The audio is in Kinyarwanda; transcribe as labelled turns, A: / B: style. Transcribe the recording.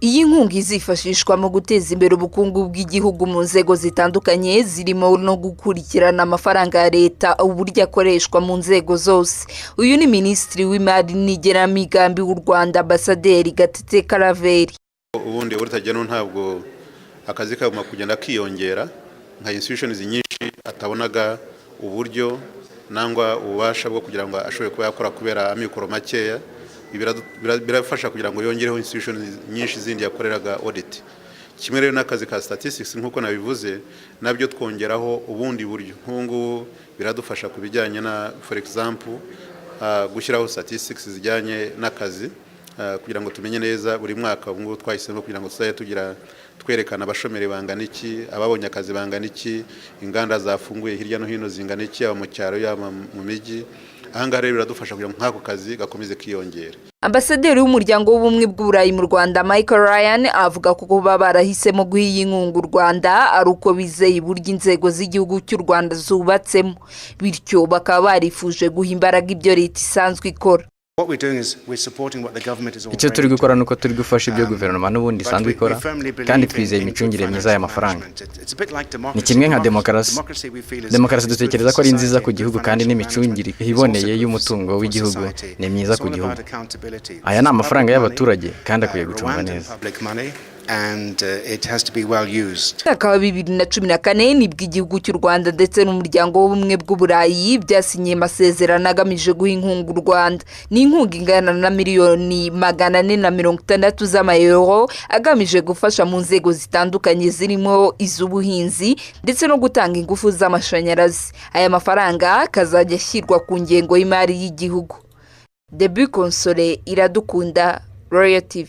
A: Iyi nkunga izifashishwa mu guteza imbere ubukungu bw'igihugu mu nzego zitandukanye, zirimo no gukurikirana amafaranga ya leta uburyo akoreshwa mu nzego zose. Uyu ni Minisitiri w'Imari n'Igenamigambi w'u Rwanda, Ambasaderi Gatete Claver.
B: Ubundi Auditor General ntabwo akazi kaguma kugenda kiyongera, nka institutions nyinshi atabonaga uburyo nangwa ububasha bwo kugira ngo ashobore kuba yakora kubera amikoro makeya. Birafasha kugira ngo yongereho institutions nyinshi zindi yakoreraga audit. Kimwe rero n'akazi ka statistics, nk'uko nabivuze, nabyo twongeraho ubundi buryo. Nk'ubu ngubu biradufasha ku bijyanye na, for example, gushyiraho statistics zijyanye n'akazi, kugira ngo tumenye neza buri mwaka. Ubu ngubu twahisemo kugira ngo tuzajye tugira twerekana abashomeri bangana iki, ababonye akazi bangana iki, inganda zafunguye hirya no hino zingana iki, yaba mu cyaro, yaba mu mijyi. Ahangaha rero biradufasha kugira ngo nk'ako kazi gakomeze kiyongera.
A: Ambasaderi w'Umuryango w'Ubumwe bw'Uburayi mu Rwanda, Michael Ryan, avuga ko kuba barahisemo guha iyi nkunga u Rwanda ari uko bizeye uburyo inzego z'igihugu cy'u Rwanda zubatsemo, bityo bakaba barifuje guha imbaraga ibyo leta isanzwe ikora.
C: Icyo turi gukora ni uko turi gufasha ibyo guverinoma n'ubundi isanzwe ikora, kandi twizeye imicungire myiza y'amafaranga. Ni kimwe nka demokarasi. Demokarasi dutekereza ko ari nziza ku gihugu, kandi n'imicungire iboneye y'umutungo w'igihugu ni myiza ku gihugu. Aya ni amafaranga y'abaturage kandi akwiye gucungwa neza.
A: Mwaka wa 2014 nibwo igihugu cy'u Rwanda ndetse n'Umuryango w'Ubumwe bw'Uburayi byasinyiye amasezerano agamije guha inkunga u Rwanda. Ni inkunga ingana na miliyoni 460 z'amayero, agamije gufasha mu nzego zitandukanye zirimo iz'ubuhinzi ndetse no gutanga ingufu z'amashanyarazi. Aya mafaranga akazajya ashyirwa ku ngengo y'imari y'igihugu. Debu Console Iradukunda, Royal TV.